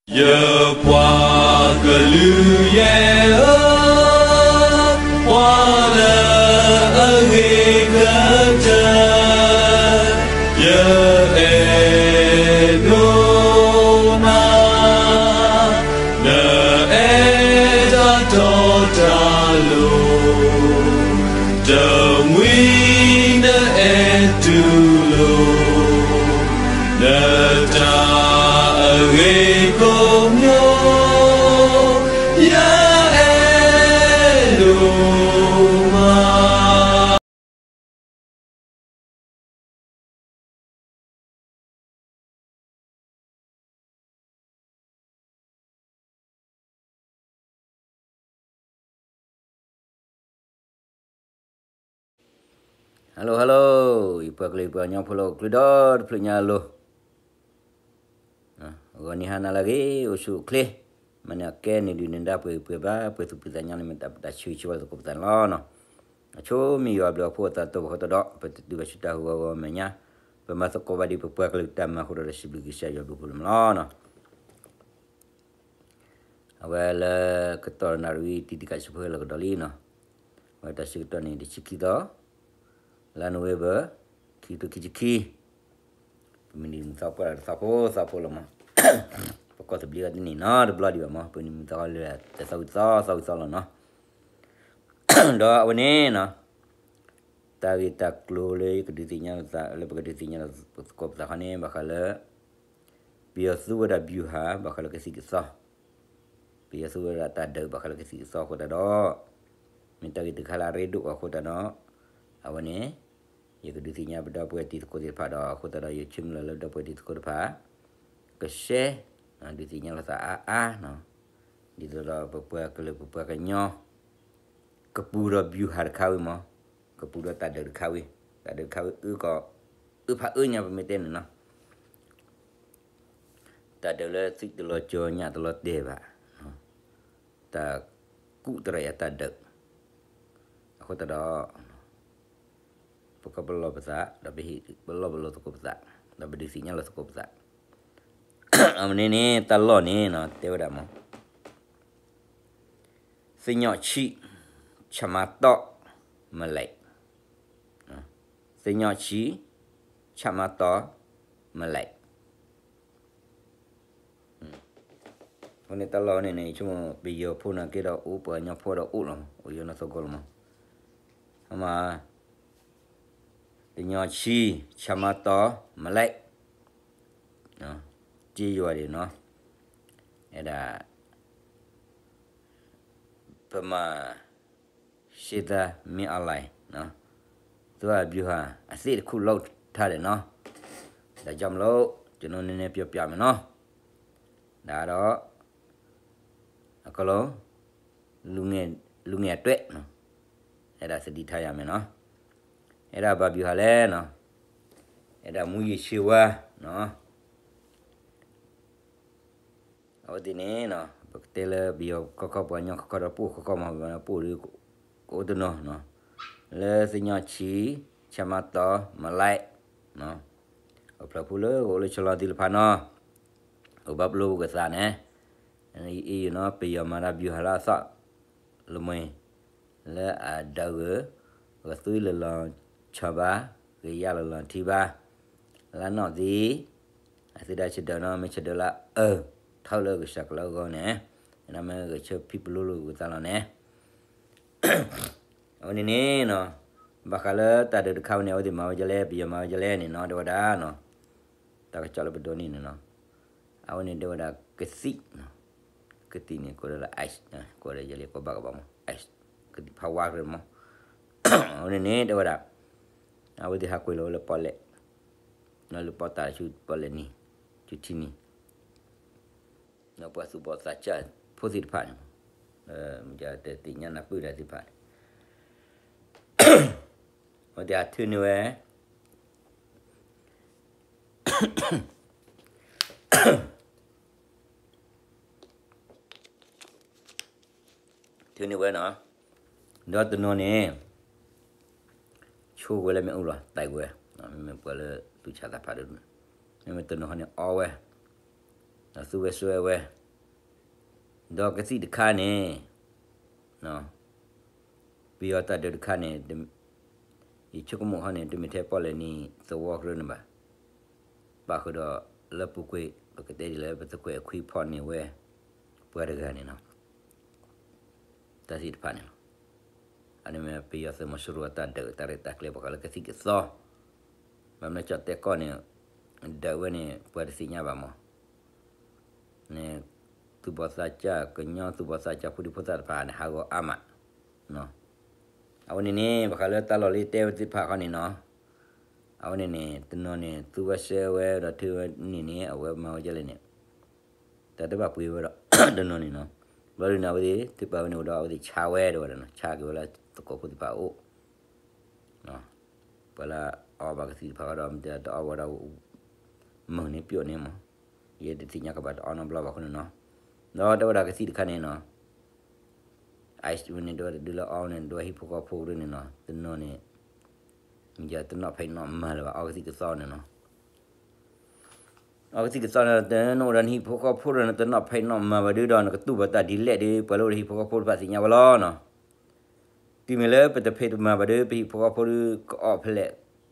ယပှၤကလုာ်ယဲၢ်ဧၢ, ပှၤလၢအဂ့ၤကတၢၢ်, ယအဲၣ်ဒိးနၤ, နအဲၣ်တၢ်တီတၢ်လိၤ, တမှံၤနအဲၣ်တူၢ်လိာ် နတၢ်အဂ့ၤကိးမံၤ, ယအဲၣ်ဒိးမး. Hello hello, ယပှၤကလုာ်ယပှၤကညီဖိလၢအိၣ်ချ့ဒီတဖျၢၣ်ညါအလိၤ, ဂီၤနံၤဟါနၤလၢအဂ့ၤ, အိၣ်ဆူၣ်အိၣ်ချ့, မ့ၢ်န့ၣ်အကဲန့ၣ်ဒုးန့ၣ်ဒၣ်ပှဲၤပှဲၤဘၣ်, ပှဲၤသူၣ်ပှဲၤသးညီန့ၣ် မ့ၢ်တၢ်ပတၢ်ဆၢဂ့ၤဆၢဝါသကိးပသးန့ၣ်လီၤ. အဆိမ့ၢ်ယွၤဘျုးအဖှိၣ်အသးတအိၣ်ဘၣ်ဃိသတးဒီး ပတတုၤဘၣ်ဆူတၢ်ဟးဂီၤဂီၤမဲာ်ညါ, ပမၤသကိးဘၣ်ဒ်ပပှၤကလုာ်တၢ်မၤအဃိဒီး စံးဘျုးကစၢ်ယွၤဘျုးဖှိၣ်လၢမးလီၤ. အဝဲလၢကတီၢ်နၣ်ရံၣ် တံၤတံၤကးဆူဖဲလၢကဒီးလံနီၤ, အဝဲတၢ်ဆၢကတီၢ်န့ၣ် တဆံခံသီ, လါနိၣ်ဝ့ဘၢၣ်, ခံကထိခံဆံခံ, ပမုၢ်နံၤမုၢ်သီပှၢ်ဒီးတသီဖိသီဖိလီၤမး, ပကီၢ်သဘျ့အီၤတန့ၢ်နီတဘျီဒံးဘၣ်မး, ပမုၢ်နံၤမုၢ်သီလၢတသီဝံၤသီ သီဝံၤသီလီၤနီၤ. ဒီးအဝဲန့ၣ်နီၤ, တၢ်ဂ့ၢ်တၢ်ကျိၤလၢယကဒုးသ့ၣ်ညါလီၤသး လၢပကဒုးသ့ၣ်ညါလီၤသကိးပသးခီန့ၣ် ဘၣ်ဃးလၢ ပယီၤသူဝဲဒၣ် ဗျူဟာ ဘၣ်ဃးလၢကသံၣ်ကသီ, ပယီၤသူဝဲဒၣ်တၢ်ဒုးဘၣ်ဃးလၢကသံၣ်ကသီအဃိသတးဒီး, မ့ၢ်တၢ်ဂ့ၢ်တခါလၢအရ့ဒိၣ်အဃိသတးဒီး, အဝဲန့ၣ် ယကဒုးသ့ၣ်ညါပဒီပုၢ်ဝဲၢ်တံၤသကိးသ့ၣ်တဖၣ်ဒီး အဃိသတးဒီး ယဆၢမုၢ်လၢ်လၢပဒီပုၢ်ဝဲၢ်တံၤသကိးတဖၣ် ကရှဲ ဒုးသ့ၣ်ညါလီၤသးအါအါနီၤ, ဒ်သိးဒီးပပှၤကလုာ်ပပှၤကညီ ကပူၤဒီး ဗျူဟာ တခါဝံၤမး, ကပူၤဒီးတၢ်ဒုးတခါဝံၤ, တၢ်ဒုးတခါဝံၤ အုၣ်ကီး အုၣ်ဖးအၢညါပမ့ၢ်တဲန့ၣ်နီၤ, တၢ်ဒုးလၢသွံၣ်တလီၤကၠီၤညၣ်တလီၤတဲာ်ဘၣ်, တၢ်ကူၣ်တရံးအတၢ်ဒုး, အဃိသတးဒီး ပကပလီၢ်ပသး ဒီးပဟ့ၣ်ပလီၢ်ပလီၢ်သကိးပသး, ဒီးပဒုးသ့ၣ်ညါလီၤသကိးပသး, အဝဲန့ၣ်န့ၣ် တၢ်လီၢ်န့ၣ်နီၤ တဲဝဲဒၣ်မး သ့ၣ်ညါဆံး ဆၣ်မါတီ မလဲး, သ့ၣ်ညါဆံး ဆၣ်မါတီ မလဲး, အဃိန့ၣ်တၢ်လီၢ်န့ၣ်န့ၣ် ယဆိကမိၣ် ပယီၤဖိန့ၣ်က့ဒီးအိၣ် ပှၤကညီဖိဒီးအိၣ်လီၤ, အိၣ်ယိၤနီၢ်သကိးလီၤမး, အမး သ့ၣ်ညါဆံး ဆၣ်မါတီ မလဲး, က့ယွၤဒံးနီၤ, အဲဒၣ် ပမၤ ရှ့သၢမ့ၢ်အီၣ်လဲၣ်, သူအဗျူဟာ အသ့ၣ်တခူၣ်လိာ်ထါဒံးနီၤ, ဒါကြောင့်မလို့ ကျွန်တော်နည်းနည်းပြောပြမယ်နော်, ဒါတော့ အကလီၤ လူငယ် လူငယ်အတွက်နော်, အဲဒါသတိထားရမယ်နော်, အဲဒါဘာဗျူဟာလဲနော်, အဲဒါမူးယစ်ဆေးဝါးနော်. အဝဲသ့ၣ်န့ၣ်နီၤ ပကတဲလၢပယီၤခီခီ ပှၤကညီခီခီဒီး ပအိၣ်ခီခီမး ပအိၣ်ဒီး ကအိၣ်တနီၤနီၤ, လၢသ့ၣ်ညါဆံး ဆၣ်မါတီ မလဲး, အိၣ်ဖျၢၣ်ဖိလၢကအိၣ်လၢဆီလီၤသ့ၣ်တဖၣ်နီၤ, အိၣ်ဘၣ်ပျိပကသးန့ၣ်, အံၤနီၤ ပယီၤမၤတၢ်ဗျူဟာလၢအသီၣ်လမ့ၢ် လၢအဒၢးဂၢၢ် ဂသွံလၢလီၤဆီဘၣ်, ဂယၢ်လၢလီၤထံဘၣ်, လၢနီၢ်သံ အသုဒၣ်ဆၢဒၢးနီၤ မ့ၢ်ဆၢဒၢးလၢအအၢ ထီၣ်လၢကစၢ်ကလၢအဂီၢ်န့ၣ်, မ့ၢ်ဂဲၤဆၢဖံပလိလိာ်ကသးလီၤန့ၣ်, အဝဲန့ၣ်န့ၣ်နီၤ, ဘၣ်ဃးလၢတၢ်ဒုးတခါဝဲန့ၣ် အဝဲသ့ၣ်မၤဝဲဒ်လဲၣ် ပယီၤမၤဝဲဒ်လဲၣ်န့ၣ်နီၤ တဲဝဲဒၣ်နီၤ, တၢ်ကစီၣ်လၢပဒိးန့ၢ်န့ၣ်နီၤ, အဝဲန့ၣ်တဲဝဲဒၣ်ကသံၣ်နီၤ, ကသံၣ်န့ၣ် ကိးလၢ ice, ကိးဒီးယဲလံ ကိးဘၣ်ကဘၣ်မး ice, ကသံၣ်ဖးဝါကရၢမး, အဝဲန့ၣ်န့ၣ်တဲဝဲဒၣ်, အဝဲသ့ၣ်ဟးကွံာ်လီၤဝဲလၢပီၣ်လဲၣ်, လၢပီၣ်တၢ်ဆူပီၣ်လဲၣ်နံၤ, ဆူထံနံၤ, ပှၤသူၣ်ဘီၣ်သးစၢ်ဖိသ့ၣ်တဖၣ်န့ၣ်, မ့ၢ်တသ့ၣ်ညါနၢ်ပၢၢ်တၢ်သ့ၣ်တဖၣ်န့ၣ်, အဝဲသ့ၣ်ဟးထုးန့ၢ်ဝဲ ထုးန့ၢ်ဝဲနီၤ, ဒီးတနီၤန့ၣ် ဆိဝဲလၢမ့ၣ်အူလီၤ သဲးဝဲ, မ့မ့ၢ်ပှၤလၢသူၣ်ဆးသးဖးဒိၣ်, မ့မ့ၢ်တနီၤန့ၣ်အီဝဲ, ဒီးသူဝဲစွဲဝဲ, ဒီးကသံၣ်တခါန့ၣ်, ပယီၤတၢ်ဒုးတခါန့ၣ်, ယဆိကမိၣ်ခီန့ၣ် တမ့ၢ်ထဲပီၣ်လဲၣ်နံၤသဝီကရၢန့ၣ်ဘၣ်, ပာ်ဃုာ်ဒီးလၢပူၤကွံာ် ပကတဲဒ်လဲၣ် ပသကွဲးအခွံဖီၣ်န့ၢ်ဝဲ ပှၤတဂၤန့ၣ်နီၤ. တၢ်သ့ၣ်တဖၣ်န့ၣ်လီၤ. အန့ၣ်မ့ၢ်ပယီၤသုးမီၤစိရိၤအတၢ်ဒုးတၢ်ရဲၣ်တၢ်ကျဲၤ ပှၤဃးလၢကသံၣ်ကသီ, ဘၣ်မနုၤကၠီၣ်တဲၣ်ကီၢ်န့ၣ် ဒုးဝဲန့ၣ် ပှၤတသ့ၣ်ညါဘၣ်မး, န့ၣ် သူၣ်ဘီၣ်သးစၢ် ကညီသူၣ်ဘီၣ်သးစၢ် ဖိဒံဖိသၣ်တဖၣ်န့ၣ် ဟးဂီၤအါမး, အဝဲန့ၣ်န့ၣ် ပှၤဃးလၢတၢ်လီၢ်လၢတဲဝဲသ့ၣ်တဖၣ်ခီန့ၣ်နီၤ, အဝဲန့ၣ်န့ၣ် တနီၤန့ၣ် သူဝဲစွဲဝဲဒီးထုးဝဲန့ၣ်န့ၣ် အဝဲမၤဝဲဒ်လဲၣ်န့ၣ် တၢ်တဘၣ်ပှ့ၤဝဲဒီး တနီၤန့ၣ်နီၤ, ဘျီဒုးန့ၣ် အဝဲသ့ၣ် ထုးပာ်ဝဲန့ၣ်ဝဲဒီး အဝဲသ့ၣ်ဆါဝဲဒီးဝဲဒၣ်နီၤ, ဆါက့ၤဝဲလၢသကိးဖိသ့ၣ်တဖၣ်အအိၣ်, ပှၤလၢအအီဘၣ်ကသံၣ်တဖၣ်ဃီဒီး မ့ၢ်တအီဝဲဒီး မုၢ်န့ၣ်ပျိၣ်န့ၣ်မး, ယဲတသ့ၣ်ညါကဘၣ်တအီနီတဘျီဘၣ်အဃိန့ၣ်နီၤ, ဒီးတဲဝဲဒၣ်ကသံၣ်တခါန့ၣ်နီၤ ICE န့ၣ် ဒ်ဝဲတဒုလၢအီန့ၣ် ဒ်ဝဲဟံၣ်ဖိဃီဖိကရၢန့ၣ်နီၤ, တနီၤန့ၣ် ယတနီၣ်ဖံးနီၣ်မၤလၢၤဘၣ် အီကသံၣ်ကသီန့ၣ်နီၤ, အီကသံၣ်ကသီန့ၣ် တနီၣ်ဒီးနဟံၣ်ဖိဃီဖိဒီး နတနီၣ်ဖံးနီၣ်မၤဘၣ်ဒုဒီး နကတူၢ်ဘၣ်တၢ်ဒ်လဲၣ်ဒီး ပှၤလၢအိၣ်ဒီးဟံၣ်ဖိဃီဖိတဖၣ်သ့ၣ်ညါဝဲလီၤနီၤ, တုၤမ့ၢ်လၢပတဖံးတမၤဘၣ်ဒီး ပဟံၣ်ဖိဃီဖိဒု ကအီၣ်ဖဲလဲၣ်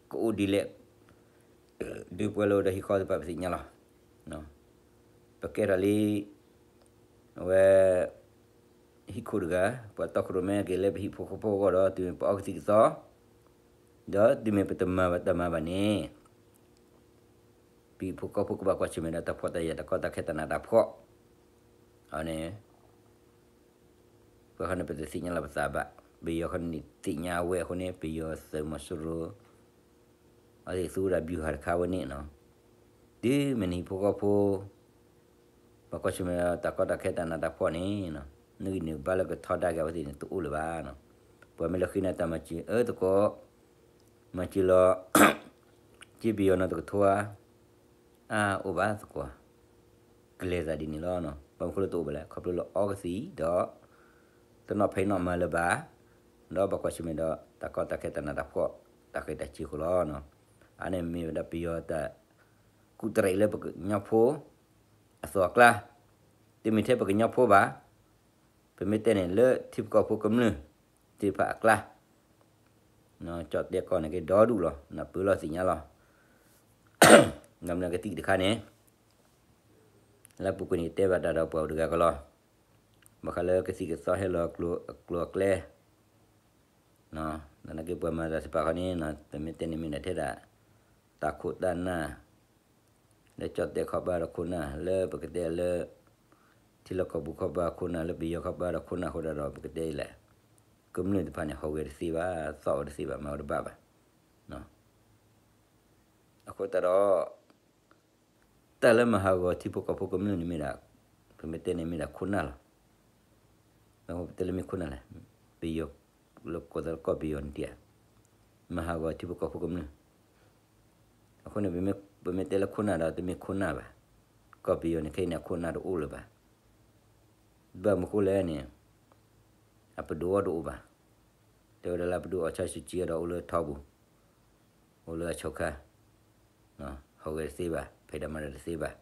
ကအိၣ်ဒ်လဲၣ် ဒုပှၤလၢအိၣ်ဒီးဟံၣ်ဃီတဖၣ်ပသ့ၣ်ညါလီၤ, ပကဲထီၣ်လံ အဝဲ ဟံၣ်ခိၣ်တဂၤ ပှၤတီခိၣ်ရိၣ်မဲက့ၤလၢပဟံၣ်ဖိဃီဖိအဂီၢ်ဒီး တုၤမ့ၢ်ပအီကသံၣ်ကသီ ဒီးတုၤမ့ၢ်ပတမၤဘၣ်တၢ်မၤဘၣ်န့ၣ် ပဟံၣ်ဖိဃီဖိကဘၣ်ကွၢ်ဆၢၣ်မဲာ်ဒီးတၢ်ဖှီၣ်တၢ်ယာ်တၢ်ကီတၢ်ခဲတၢ်နးတၢ်ဖှီၣ်, အန့ၣ် ပှၤဃီန့ၣ် ပတသ့ၣ်ညါလီၤပသးဘၣ်, ပယီၤဃီန့ၣ်သ့ၣ်ညါဝဲအဃိန့ၣ် ပယီၤသုးမီၤစိရိၤ အဝဲသ့ၣ်သူဝဲဒၣ် ဗျူဟာ တခါဝဲန့ၣ်နီၤ, တုၤမ့ၢ်နဟံၣ်ဖိဃီဖိ ပှၤကွၢ်ဆၢၣ်မဲာ်ဒီးတၢ်ကီတၢ်ခဲတၢ်နးတၢ်ဖှီၣ်န့ၣ် နဂံၢ်နဘါလၢကထီဒါက့ၤအဝဲသ့ၣ်န့ၣ် တအိၣ်လၢၤဘၣ်နီၤ, ပှၤမ့ၢ်လီၤဃံၤနၤတၢ်မၤစၢၤ အၢသကိး မၤစၢၤလီၤ က့ပယီၤနီၤတကထိဧါ, အအိၣ်ဘၣ်သကိး, ကလဲၤသးဒ်န့ၣ်လီၤနီၤ, ဘၣ်မနုၤဃိလၢတအိၣ်ဘၣ်လဲၣ် ခီဖျိလၢအီကသံၣ်ဒီး တနီၣ်ဖံးနီၣ်မၤလၢၤဘၣ်, ဒီးဘၣ်ကွၢ်ဆၢၣ်မဲာ်ဒီးတၢ်ကီတၢ်ခဲတၢ်နးတၢ်ဖှီၣ် တၢ်ဃဲၤတၢ်စ့ၤအဃိလီၤနီၤ, အန့ၣ်မ့ၢ်ဝဲဒၣ်ပယီၤတၢ်ကူၣ်တရဲးလၢပကညီဖိအသိးအကျါ, တမ့ၢ်ထဲပကညီဖိဘၣ်, ပမ့ၢ်တဲန့ၣ်လၢထံဖိကီၢ်ဖိကမျၢၢ်သ့ၣ်တဖၣ်အကျါ ကၠီၣ်တဲၣ်ကီၢ်န့ၣ်က့ၤဒီဒူၣ်လီၤ, နပၢၤလီၤသ့ၣ်ညါလီၤ, နမ့ၢ်ကသံၣ်တခါန့ၣ် လၢပူၤကွံာ်န့ၣ် တဲဘၣ်တၢ်ဒီးပှၤအိၣ်တဂၤကလီၤ, ဘၣ်ဃးလၢကသံၣ်ကသီဟဲလီၤအကျိၤအကျဲ သနာ်က့ပှၤမၤတၢ်သ့ၣ်တဖၣ်ခီန့ၣ် ပမ့ၢ်တဲန့ၣ်မ့ၢ်ဒၣ်ထဲဒၣ် တၢ်ခိၣ်တၢ်နၢ် လၢကၠီၣ်တဲၣ်ခီပၤဒီးခိၣ်နၢ် လၢပကတဲလၢ ထံလီၢ်ကီၢ်ပူၤခီပၤခိၣ်နၢ် လၢပယီၤခီပၤဒီးခိၣ်နၢ်အဃိဒီး ပကတဲဒ်လဲၣ် ကမျၢၢ်တဖၣ်န့ၣ် ဟူးဂဲၤတသ့ဘၣ် သီၣ်ဝဲတသ့ဘၣ် မၤဝဲတဘၣ်ဘၣ်. အဃိသတးဒီး တၢ်လၢမၤဟးဂီၤထံဖိကီၢ်ဖိကမျၢၢ်န့ၣ်မ့ၢ်ဒၣ် ပမ့ၢ်တဲန့ၣ်မ့ၢ်ဒၣ်ခိၣ်နၢ်လီၤ. ပတဲလၢမ့ၢ်ခိၣ်နၢ်လဲၣ်, ပယီၤ လၢကိးသးလၢကီၢ်ပယီၤန့ၣ်တံၢ်ဧါ, မၤဟးဂီၤထံဖိကီၢ်ဖိကမျၢၢ်. အဃိန့ၣ် ပမ့ၢ်တဲလၢခိၣ်နၢ်ဒီး တမ့ၢ်ခိၣ်နၢ်ဘၣ်. ကီၢ်ပယီၤန့ၣ် ခဲအံၤန့ၣ် အခိၣ်နၢ်တအိၣ်လၢၤဘၣ်. ဘၣ်မနုၤဃိလဲၣ်န့ၣ် အပဒိၣ်အီၤတအိၣ်ဘၣ်. တဲဝဲဒၣ်လၢအပဒိၣ်အီၤဆၣ်စူၤကံအီၤဒီးအိၣ်လၢထီပူၤ, အိၣ်လၢအဆိးခါ, ဟူးဂဲၤတသ့ဘၣ်, ဖံးတၢ်မၤတၢ်တသ့ဘၣ်.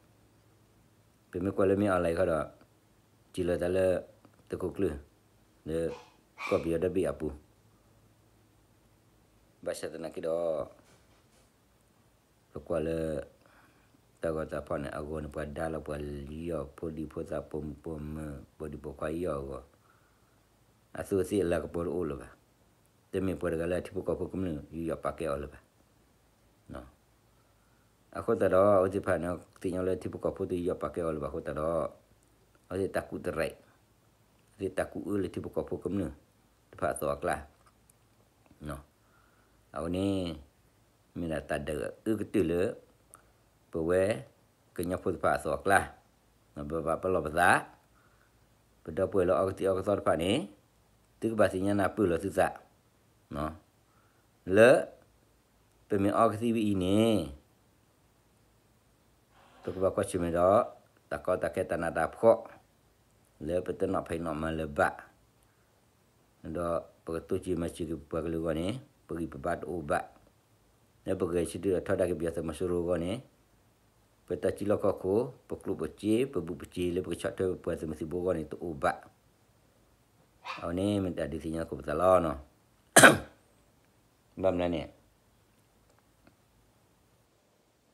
ပမ့ၢ်ကွၢ်လၢမ့ၢ် online ခီဒီး စံးလီၤသးလၢ သုးခိၣ်ကျၢၢ် လၢကီၢ်ပယီၤဒီဘ့ၣ်အပူၤ ဘၣ်ဆၣ်သနာ်က့ဒီး ပကွၢ်လၢ တၢ်ဂီၤတၢ်ဖီၣ်န့ၣ် အဂီၢ်န့ၣ် ပှၤဒါလီၤပှၤယူးယီၣ်ဖိဒံဖိသၣ် ပိာ်မုၣ်ပိာ်မၢၤ ပိာ်ဒံပိာ်ခွါယူးယီၣ်အဂီၢ်, အသူးအသ့ၣ်အလၤကပီၤတအိၣ်လၢၤဘၣ်. တမ့ၢ်ပှၤတဂၤလၢအထံဖိကီၢ်ဖိကမျၢၢ် ယူးယီၣ်ပာ်ကဲအီၤလၢၤဘၣ်. အဃိသတးဒီး အဝဲသ့ၣ်တဖၣ်န့ၣ် သ့ၣ်ညါလၢထံဖိကီၢ်ဖိတယူးယီၣ်ပာ်ကဲအီၤလၢၤဘၣ်အဃိသတးဒီး အဝဲသ့ၣ်တၢ်ကူၣ်တရဲး, အဝဲသ့ၣ်တၢ်ကူၣ်အၢလၢထံဖိကီၢ်ဖိကမျၢၢ်တဖၣ်အသိးအကျါ အဝဲန့ၣ် မ့ၢ်ဒၣ်တၢ်ဒုးအအုကတၢၢ်လၢ ပဝဲကညီဖိတဖၣ်အသိးအကျါ, ပဘၣ်ပလီၢ်ပသး, ပဒီပုၢ်ဝဲၢ်လၢအီကသံၣ်အီကသီတဖၣ်န့ၣ် သုကဘၣ်သ့ၣ်ညါနၢ်ပၢၢ်လီၤသုသး လၢ ပမ့ၢ်အီကသံၣ်ဝဲအံၤန့ၣ် ပကဘၣ်ကွၢ်ဆၢၣ်မဲာ်ဒီး တၢ်ကီတၢ်ခဲတၢ်နးတၢ်ဖှီၣ် လၢပတနီၣ်ဖံးနီၣ်မၤလၢၤဘၣ်, ဒီးပကတိစၢၤမၤစၢၤက့ၤပပှၤကလုာ်အဂီၢ်န့ၣ် ပဂံၢ်ပဘါတအိၣ်ဘၣ်, လၢပဂဲၤဆၢထၢၣ်ဒီးထီဒါက့ၤပယီၤသုးမီၤစိရိၤအဂီၢ်န့ၣ် ပ ပတၢ်စုလီၢ်ခီၣ်ခိၣ် ပကျိၣ်ပစ့ ပဘူးပစ့လၢပကဆီၣ်ထွဲပပှၤသုးမုၢ်သံၣ်ဘိအဂီၢ်န့ၣ် တအိၣ်ဘၣ်. အဝဲန့ၣ်မ့ၢ်တၢ်ဒုးသ့ၣ်ညါသကိးပသးလီၤနီၤ. ဘၣ်မနုၤန့ၣ်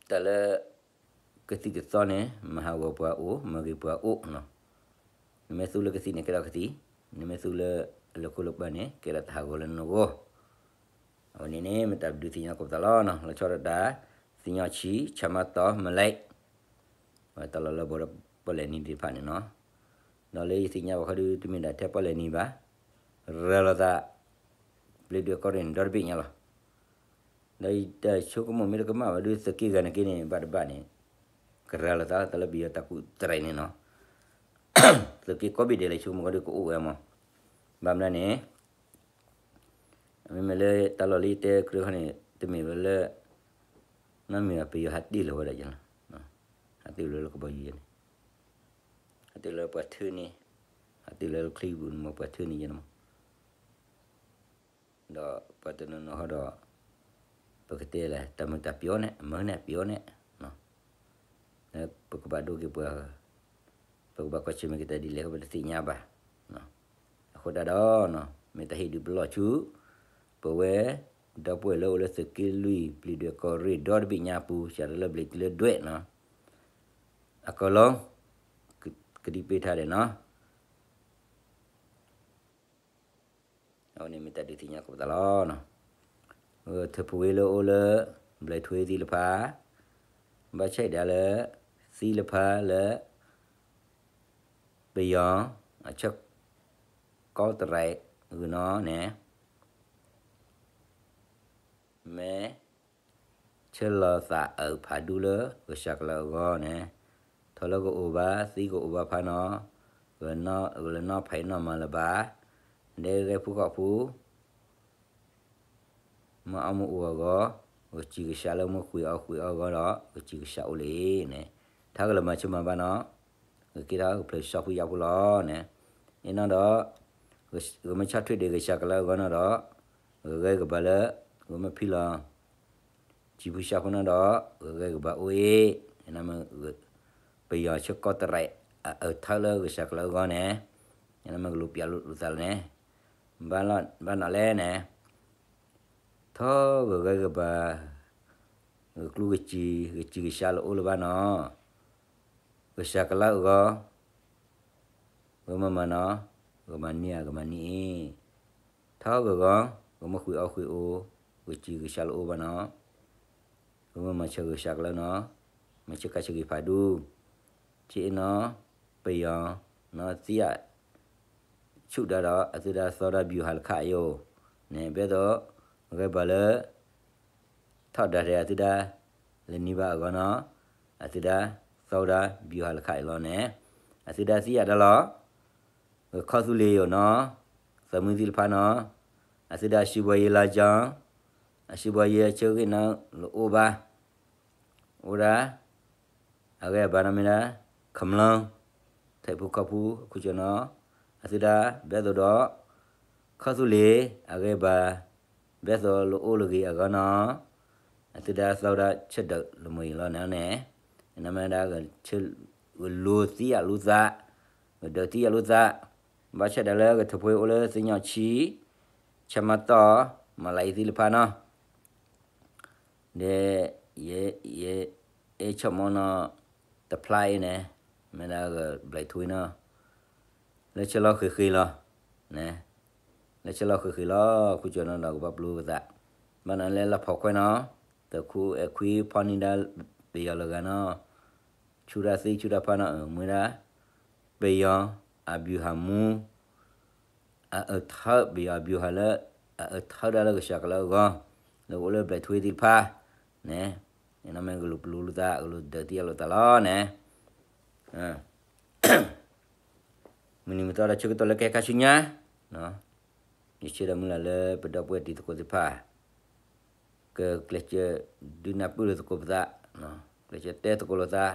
တၢ်လၢ ကသံၣ်ကသီန့ၣ် မၤဟးဂီၤပှၤအိၣ် မၤဂ့ၤပှၤအိၣ်နီၤ. နမ့ၢ်သူလၢကသံၣ်န့ၣ် ကဲထီၣ်ကသံၣ်, နမ့ၢ်သူလၢအလၢၢ်ခိၣ်လၢပှၤန့ၣ် ကဲထီၣ်တၢ်ဟးဂီၤလၢနဂီၢ်. အဝဲန့ၣ်န့ၣ် မ့ၢ်တၢ်ဒုးသ့ၣ်ညါသကိးပသးလီၤနီၤ. လီၤဆီဒၣ်တၢ် သ့ၣ်ညါဆံ ဆၣ်မါတီၢ် မလဲး တၢ်လီၢ်လၢဘီဒီးပီၣ်လဲၣ်နံၤသ့ၣ်တဖၣ်န့ၣ်နီၤ. ဒီးလၢယသ့ၣ်ညါဘၣ်ခီဒုး တမ့ၢ်ဒၣ်ထဲပီၣ်လဲၣ်နံၤဘၣ်, ရၤလီၤသး ဘျ့းဒွဲၣ်ကီၢ်ရ့ၣ်န့ၣ်ဒီတဘ့ၣ်ညါလီၤ. ဒီးယတၢ်ဆိကမိၣ်မ့ၢ်တကမၣ်ဘၣ်ဒုး သုးက့ဂၤနာ်က့န့ၣ် ဘၣ်တဘၣ်န့ၣ် ကရၤလီၤသးတၢ်လၢပယီၤတၢ်ကူၣ်တရဲးန့ၣ်နီၤ. သုးက့ကိးဘ့ၣ်ဒဲးလၢဆိကမိၣ်ခီဒုးကအိၣ်ဝဲမး. ဘၣ်မနုၤန့ၣ် မ့မ့ၢ်လၢတၢ်လီၢ်လၢယတဲကြၢးခီန့ၣ် တမ့ၢ်ဝဲလၢ နီတမံၤဘၣ် ပယီၤဟးတ့ၢ်လီၤဝဲဒၣ်ယလီၤ. ဟးတ့ၢ်လီၤလၢကဘီယူၤယဲန့ၣ်, ဟးတ့ၢ်လီၤလၢပှၤထၢန့ၣ်, ဟးတ့ၢ်လီၤလၢချံပူၤန့ၣ်မး ပှၤထၢန့ၣ်ယဲန့ၣ်မး. ဒီးပှၤတနီၤနီၤဟီဒီး ပကတဲလဲၣ် တၢ်မုာ်တၢ်ပျီန့ၣ် မုာ်န့ၣ်ပျီန့ၣ် လၢပကဘၣ်ဒိက့ၤပှၤ, ပကဘၣ်ကွၢ်ဆၢၣ်မဲာ်က့ၤတၢ်ဒ်လဲၣ် ပတသ့ၣ်ညါဘၣ်. အဃိသတးဒီး မ့ၢ်တၢ်ဟ့ၣ်ဒုးပလီၢ်ဆူ ပဝဲ ဒီပုၢ်ဝဲၢ်လၢအိၣ်လၢသုးက့လွံၢ် ဘျ့းဒွဲၣ်ကီၢ်ရ့ၣ်ဒီတဘ့ၣ်ညါပူၤ စးထီၣ်လၢဘျ့းတုၤလၢဒွဲၣ်နီၤ, အကလီ ကဒံးပ့ၤထါဒဲးနီၤ. အဝဲန့ၣ်မ့ၢ်တၢ်ဒုးသ့ၣ်ညါသကိးပသးလီၤ. ထၢဖှိၣ်ဝဲလၢအိၣ်လၢ ဘျဲၣ်ထွ့သံလဖါ, ဘၣ်ဆၣ်ဒၣ်လၢ သံလဖါလၢ ပယီၤ အဆၢကီးတရံး ဂုာ်နီၤန့ၣ် မ့ၢ် ဆၢလီၤသးအုးဖးဒူလၢဂဲၤဆၢကလၢအဂီၢ်န့ၣ်, ထီၣ်လၢကအိၣ်ဘၣ် သံကအိၣ်ဘၣ်ဖးနီၤ, ဂဲၤလၢနီၢ်ဖးနီၢ်မၤလၢၤဘၣ်, ဒဲဂဲၤဖုခီၣ်ဖု မ့ၢ်အီၣ်မ့ၢ်အိၣ်အဂီၢ်, ဂဲၤစံၢ်ဂဲၤဆှးလၢမ့ၢ်ဃုာ်အီၣ်ဃုာ်အီၣ်အဂီၢ်ဒီး ဂဲၤစံၢ်ဂဲၤဆှးအိၣ်လံန့ၣ်, ထါကလၢာ်မၤဆၢမၤဘၣ်နီၤ, ဂဲၤက့ၤထီၣ်ကဖျၢၣ်ဆှီဖုယါဖိလီၤန့ၣ်, အ့ၣ်နီၤဒီး ဂဲၤမ့ၢ်ဆီၣ်ထွဲဒံးဂဲၤဆၢကလၢအဂီၢ်နီၤဒီး, ဂဲၤဂဲၤကဘၣ်လၢ ဂဲၤမ့ၢ်ဖံလီၤ စံၢ်ဖုဆှးဖိနီၤဒီး ဂဲၤဂဲၤကဘၣ်အိၣ်အ့ၣ်, မ့ၢ် ပယီၤဆၢကီးတရံး အအုးထၢလၢဂဲၤဆၢကလၢအဂီၢ်န့ၣ်, မ့ၢ်ကလူၤပျးလိာ်သးလီၤန့ၣ်, ဘၣ်နီၣ်လဲၣ်န့ၣ်, ထီၣ်ဂဲၤဂဲၤကဘၣ်, ဂဲၤကျူဂဲၤစံၢ်, ဂဲၤစံၢ်ဂဲၤဆှးလၢအိၣ်လၢၤဘၣ်နီၤ, ဂဲၤဆၢကလၢအဂီၢ် ဂဲၤမ့ၢ်မၤနီၤ, ဂဲၤမၤန့ၢ်ဧါ ဂဲၤမၤန့ၢ်အ့ၣ်, ထီၣ်ဂဲၤဂီၤ, ဂဲၤမ့ၢ်ဃုာ်အီၣ်ဃုာ်အိၣ်, ဂဲၤစံၢ်ဂဲၤဆှးလၢအိၣ်ဘၣ်နီၤ, ဂဲၤမ့ၢ်မၤဆၢဂဲၤဆၢကလၢနီၤ, မၤဆၢကါဆၢက့ၤဖးဒူ, ဆ့အ့ၣ်နီၤ, ပယီၤ, နီၤသံယၣ် ဆူၣ်ဒါဒီး အသုဒၣ်သီဒါ ဗျူဟာလၢခးအယိာ်, န့ၣ်ဘျဲၣ်သိး, ဂဲၤဘၣ်လၢ ထီၣ်ဒါထဲအသုဒၣ် လၢနံၤဘၣ်အဂီၢ်နီၤ, အသုဒၣ်သီဒါ ဗျူဟာလၢခးအံၤလီၤန့ၣ်, အသုဒၣ်သံယၣ်ဒါလီၤ, ဂဲၤခီၣ်သူလ့ၤယိာ်နီၤ, သးမုၢ်သံလဖါနီၤ, အသုဒၣ်အစုဘီယဲလါကၠီ, အစုဘီယဲအဆၢဂ့ၢ်နီၤလၢအိၣ်ဘၣ် အိၣ်ဒၣ် အဂဲၤအဘါနီၤမ့ၢ်ဒၣ် ခမျၢၢ်, ထဲးဖူခီၣ်ဖူ အခူၣ်ကၠီနီၤ, အသုဒၣ်ဘျဲၣ်သိးဒီး ခီၣ်သူလ့ၤ အဂဲၤအဘါ ဘျဲၣ်သိးလၢအိၣ်လၢဂ့ၤအဂီၢ်နီၤ, အသုဒၣ်သီဒၣ်ဆၢဒၢးလၢမုၢ်အံၤလီၤန့ၣ်, န့ၣ်မ့ၢ်ဒၣ် ဂဲၤလိသံယၣ်လိသး, ဂဲၤဒၢးသံယၣ်လိသး, ဘၣ်ဆၣ်ဒၣ်လၢကထၢဖှိၣ်အိၣ်လၢသ့ၣ်ညါဆံ, ဆၣ်မါတီၢ်, မၤလၤအံၤသံလဖါနီၤ ဒီး ယ ယ အဲၣ်ဆီၣ်မီနီၤ, တဖျါအံၤန့ၣ်, မ့ၢ်ဒၣ်ဂဲၤဘျဲၣ်ထွ့နီၤ, လၢဆၢလီၤဃ့ဃ့လီၤ, န့ၣ်, လၢဆၢလီၤဃ့ဃ့လီၤ ခူၣ်ကၠီနီၤဒီးကဘၣ်ပျူၤပသး, ဘၣ်နီၤလၢလၢဖီခွဲနီၤ, သုးခိၣ်အဲၣ်ခွံဖီၣ်န့ၢ်ဒၣ်ပယီၤလၢဂၤနီၤ, ဆူၣ်တၢ်သံဆူၣ်တၢ်ဖးနီၤ မ့ၢ်ဒၣ် ပယီၤ အဗျူဟာမှူး အအၢထၢၣ် ပယီၤအဗျူဟာလၢ အအၢထၢၣ်ဒၣ်လၢကစၢ်ကလၢအဂီၢ်, လၢကအိၣ်လၢဘျဲၣ်ထွ့သ့ၣ်တဖၣ်, န့ၣ်, န့ၣ်မ့ၢ်ကလူၤပျူၤလိာ်သး ကလူၤဒၢးသံအလိာ်သးလီၤန့ၣ်, မုၢ်နံၤမုၢ်သီဒီးဆၢကတီၢ်လၢကဟဲခါဆူညါ, ယဆၢဒီးမုၢ်လၢ်လၢပဒီပုၢ်ဝဲၢ်တံၤသကိးသ့ၣ်တဖၣ် ကကျဲးစၢးဒုးနၢ်ပၢၢ်လိာ်သကိးပသး, ကျဲးစၢးတဲသကိးလိာ်သး,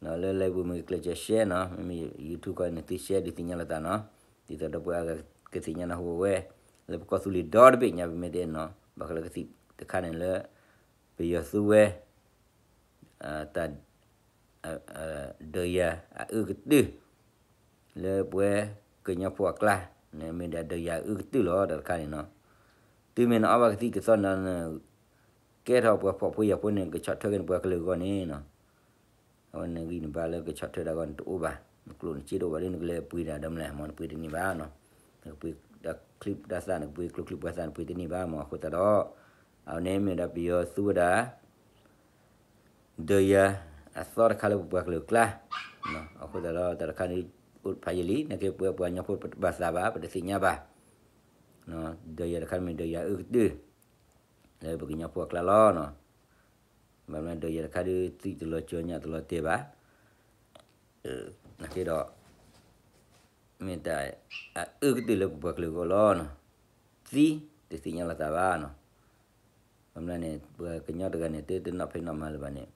ဒီးလၢ live ပူၤမ့ၢ်ကျဲးစၢး share နီၤ, မ့မ့ၢ် YouTube ခီန့ၣ် သု share ဒုးသ့ၣ်ညါလိာ်သးနီၤ, ဒ်သိးဒီပုၢ်ဝဲၢ်ကသ့ၣ်ညါနၢ်ဟူဝဲ, လၢပကီၢ်သူလ့ၤဒီတဘ့ၣ်ညါပမ့ၢ်တဲနီၤ, ဘၣ်ဃးလၢကသံၣ်တခါန့ၣ်လၢ ပယီၤသူဝဲ တၢ် ဒီးယၤအအုၣ်ကတၢၢ် လၢပဝဲကညီဖိအကျါ, န့ၣ်မ့ၢ်ဒၣ်ဒီးယၤအအုၣ်ကတၢၢ်လီၤ တၢ်တခါန့ၣ်နီၤ. တုၤမ့ၢ်နအီၣ်ဘၣ်ကသံၣ်ကသီၣ်န့ၣ် ကဲထီၣ်ပှၤဖှီၣ်ဖိယာ်ဖိန့ၣ် ကဆီၣ်ထွဲက့ၤနပှၤကလုာ်အဂီၢ်န့ၣ်နီၤ. အဝဲနဂံၢ်နဘါလၢကဆီၣ်ထွဲဒၣ်အဂီၢ်န့ၣ် တအိၣ်ဘၣ်, နကျိၣ်နစ့တအိၣ်ဘၣ်ဒီး နကလဲၤပှ့ၤဒၣ်ဒီးမလဲၣ်, မ်နပှ့ၤတန့ၢ်ဘၣ်နီၤ. နကပှ့ၤတၢ်ချံတၢ်သၣ် နကပှ့ၤကျိချံပှၤသၣ် နပှ့ၤတန့ၢ်ဘၣ်မး. အဃိသတးဒီး အဝဲန့ၣ်မ့ၢ်ဝဲဒၣ်ပယီၤသူဝဲဒၣ် ဒီးယၤအသီတခါလၢပပှၤကလုာ်အကျါ, အဃိသတးဒီး တၢ်တခါန့ၣ် အိၣ်ဖးယံာ်လံ, နာ်က့ပဝဲပှၤကညီဖိပတဘၣ်သးဘၣ်, ပတသ့ၣ်ညါဘၣ်. ဒီးယၤတခါမ့ၢ်ဒီးယၤအအုၣ်ကတၢၢ် လၢပကညီဖိအကျါလီၤနီၤ. ဘၣ်မနုၤဒီးယၤတခါဒုး သံၣ်တလီၤကၠီၤညၣ်တလီၤတဲာ်ဘၣ်. နာ်က့ဒီး မ့ၢ်တၢ်အအုၣ်ကတၢၢ်လၢပပှၤကလုာ်အဂီၢ်လီၤနီၤ. သံတသ့ၣ်ညါလီၤသးဘၣ်နီၤ. ဘၣ်မနုၤန့ၣ် ပှၤကညီတဂၤန့ၣ် တတနီၣ်ဖံးနီၣ်မၤလၢၤဘၣ်န့ၣ်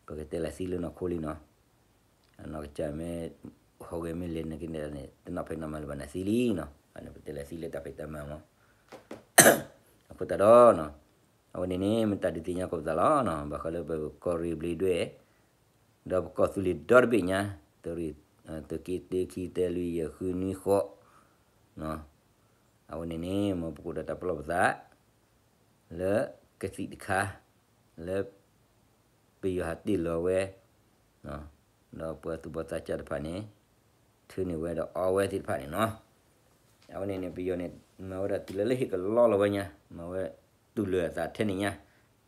ပကတဲလၢသံလၢနီၢ်ခိလံနီၤ. အနီၢ်ကစၢ်မ့ၢ်ဟီၣ်ဂဲၤမ့ၢ်လဲၤန့ၣ်က့န့ၣ် တနီၣ်ဖံးနီၣ်မၤလၢၤဘၣ်န့ၣ်သံလံနီၤ. အန့ၣ်ပတဲလၢသံလၢတၢ်ဖံးတၢ်မၤမး. အဃိသတးဒီးနီၤ အဝဲန့ၣ်န့ၣ် မ့ၢ်တၢ်ဒုးသ့ၣ်ညါကိးပသးလီၤနီၤ. ဘၣ်ဃးလၢပကီၢ်ရ့ၣ်ဘျ့းဒွဲၣ် ဒီးပကီၢ်သူလ့ၤဒီတဘ့ၣ်ညါ သုးက့ သုးက့တၢခံတၢလွံၢ်ယဲၢ်ဃုနွံဃိး အဝဲန့ၣ်န့ၣ် မ်ပကအိၣ်ဒီးတၢ်ပလီၢ်ပသး လၢကသံၣ်တခါ လၢ ပယီၤဟးတ့ၢ်လီၤဝဲ ဒီးပှၤသူၣ်ဘီၣ်သးစၢ်တဖၣ်န့ၣ် ထုးန့ၢ်ဝဲဒီးအီဝဲသ့ၣ်တဖၣ်န့ၣ်နီၤ. အဝဲန့ၣ်န့ၣ် ပယီၤန့ၣ် မၤဝဲဒၣ်တုၤလၢလၢဟ့ၣ်ကလီလီၤဝဲညါ မၤဝဲတူၢ်လၢာ်အသးထဲန့ၣ်ညါ ဒ်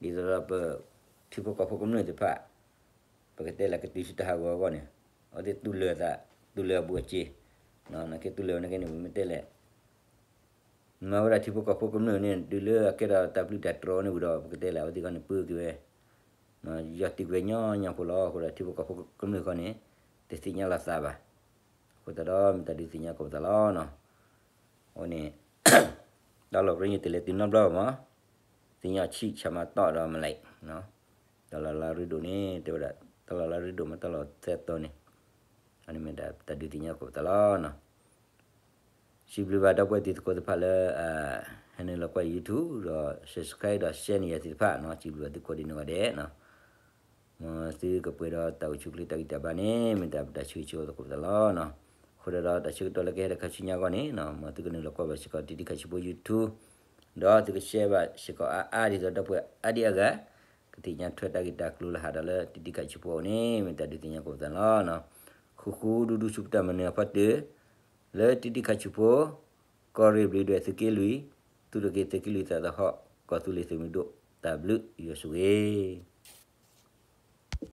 သိးဒီးပ ထံဖိကီၢ်ဖိကမျၢၢ်သ့ၣ်တဖၣ် ပကတဲလၢကတုၤဆူတၢ်ဟးဂီၤအဂီၢ်န့ၣ် အဝဲသ့ၣ်တူၢ်လၢာ်အသး တူၢ်လၢာ်အဘူးအစ့ နာ်က့တူၢ်လၢာ်နာ်က့န့ၣ် ပမ့ၢ်တဲလဲၣ် မၤဝဲဒၣ်ထံဖိကီၢ်ဖိကမျၢၢ်န့ၣ် တုၤလၢအကဲထီၣ်တၢ်ဘျုးတၢ်တြီန့ၣ်ဝံၤဒီး ပကတဲလၢအဝဲသ့ၣ်တဖၣ်န့ၣ် ပၢက့ၤဝဲ ယီၤတံၢ်ကွံာ်ညီညီဖိလီၤ. အဃိဒီးထံဖိကီၢ်ဖိကမျၢၢ်ဃီန့ၣ် တသ့ၣ်ညါလီၤသးဘၣ်. အဃိသတးဒီး မ့ၢ်တၢ်ဒုးသ့ၣ်ညါကိးပသးလီၤနီၤ. အဝဲန့ၣ် တၢ်လီၢ်ပရ့န့ၣ် တလဲၤတုၤနီတဘျီဘၣ်မး, သ့ၣ်ညါဆံၣ်ဆၣ်မၤတီၢ်ဒီးမလဲၣ် တၢ်လီၢ်လၢရ့ဒိၣ်န့ၣ် တဲဝဲဒၣ် တၢ်လီၢ်လၢရ့ဒိၣ်မး တၢ်လီၢ်သၢတီၤန့ၣ် အန့ၣ်မ့ၢ်တၢ်ဒုးသ့ၣ်ညါကိးပသးလီၤနီၤ. စံးဘျုးဘၣ်ဒီပုၢ်ဝဲၢ်တံၤသကိးသ့ၣ်တဖၣ်လၢ ဟဲနုာ်လီၤကွၢ် YouTube ဒီး subscribe ဒီး share န့ၢ်ယၤသ့ၣ်တဖၣ်နီၤ. စံးဘျုးဘၣ်သုကိးဒံးနီၢ်ဂၤဒဲးနီၤ. မ်သုကပှဲၤဒီးတၢ်အိၣ်ဆူၣ်အိၣ်ချ့တၢ်ဂံၢ်တၢ်ဘါန့ၣ် မ့ၢ်တၢ်ပတၢ်ဆၢဂ့ၤဆၢဝါသကိးပသးလီၤနီၤ. အဃိဒီး တၢ်ဆၢကတီၢ်လၢကဟဲဒီးခါဆူညါအဂီၢ်န့ၣ် မ်သုကနုာ်လီၤကွၢ်ဘၣ်စ့ၢ်ကီး တံၤတံၤခါဆူဖိ YouTube ဒီးသုက share ဘၣ်စ့ၢ်ကီးအါအါဒ်သိးဒီပုၢ်ဝဲၢ်အါဒံအါဂၤ ကသ့ၣ်ညါထွဲတၢ်ဂ့ၢ်တၢ်ကျိၤလၢဟးဒီးလၢတံၤတံၤခါဆူဖိအအိၣ်န့ၣ် မ့ၢ်တၢ်ဒုးသ့ၣ်ညါကိးပသးလီၤ. ဃူဃူဒူဒူဆူပတၢ်မၤနၢၤအဖီတၢၢ် လၢတံၤတံၤခါဆူဖိ ကီၢ်ရ့ၣ်ဘျ့းဒွဲၣ်သုးက့လွံၢ် သုးရ့ၣ်က့ၤသုးက့လွံၢ်သးသဟီၣ် ကီၢ်သူလ့ၤသုးမုၢ်ဒိၣ် တၢ်ဘျုးယွၤဆိၣ်ဂ့ၤ